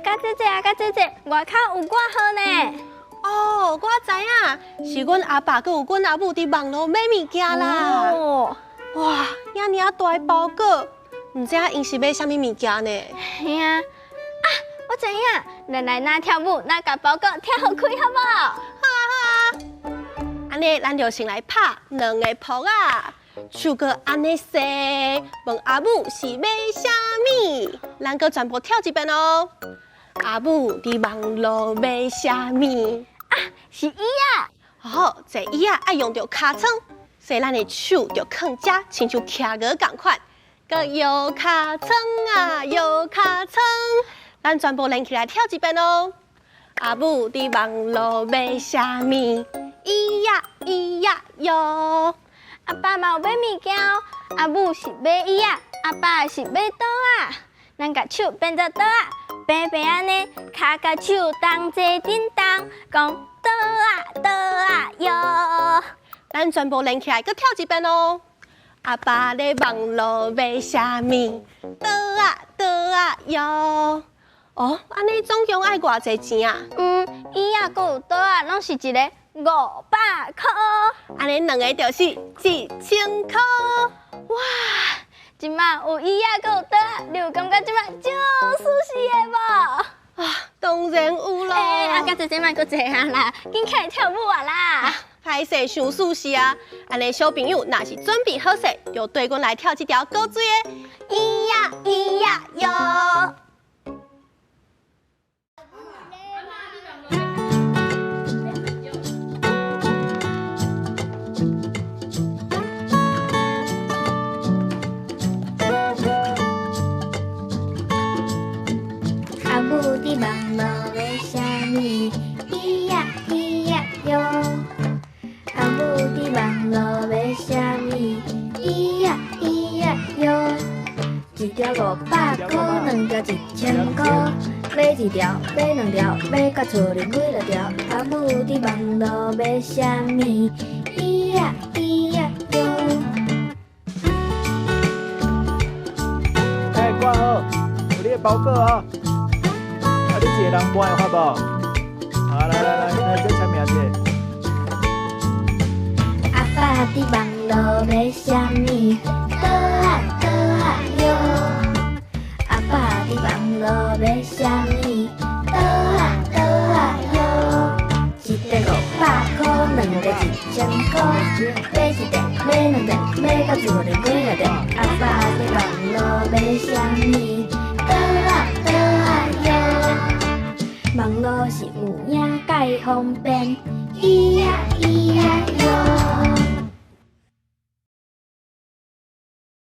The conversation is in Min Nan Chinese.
甲姐姐啊，甲姐姐，外口有掛號呢。哦，我知影，是阮阿爸閣有阮阿母佇網路買物件啦。哦，哇，遐爾仔大包裹，毋知影𪜶是買啥物物件呢？嘿啊，啊，我知影，咱來若跳舞，若共包裹拆予開，好無？好啊好啊。按呢，咱就先來拍兩个噗仔，手閣按呢踅，問阿母是買啥物？咱閣全部跳一遍哦。阿母佇網路買啥物？啊，是椅仔。好，坐椅仔愛用著尻川，所以咱的手就囥遮，親像企鵝仝款。閣搖尻川啊，搖尻川，咱全部連起來跳一遍哦。阿母佇網路買啥物？椅仔椅仔喲。阿爸嘛有買物件哦，阿母是買椅仔，阿爸是買桌仔。咱共手變做桌仔，平平按呢，跤佮手同齊振動，講桌仔桌仔喲。咱全部連起來，閣跳一遍哦。阿爸咧網路買啥物？桌仔桌仔喲。哦，按呢總共愛偌濟錢啊？嗯，椅仔閣有桌仔，攏是一个500箍。按呢兩个就是1000箍。哇！這馬有椅仔，閣有桌仔，你有感覺這馬足舒適的無？啊，當然有咯。欸，啊，佮姐姐莫閣坐啊啦，緊起來跳舞啊啦！歹勢傷舒適啊！按呢小朋友若是準備好勢，就綴阮來跳這條古錐的椅仔椅仔喲。阿母佇網路買啥物？椅仔椅仔喲。阿母佇網路買啥物？椅仔椅仔喲。一條500箍，兩條1000箍。買一條，買兩條，買到厝裡幾若條。阿母佇網路買啥物？椅仔椅仔喲。欸，掛號，有你的包裹哦。啊，你一个人搬會法無？啊，來來來，來這簽名者。阿爸佇網路買啥物？桌仔桌仔喲。阿爸佇網路買啥物？桌仔桌仔喲。一塊500箍，兩塊1000箍。買一塊，買兩塊，買到厝裡幾若塊。阿爸佇網路買啥物？桌仔桌仔喲。網路是有影蓋方便，椅仔椅仔喲。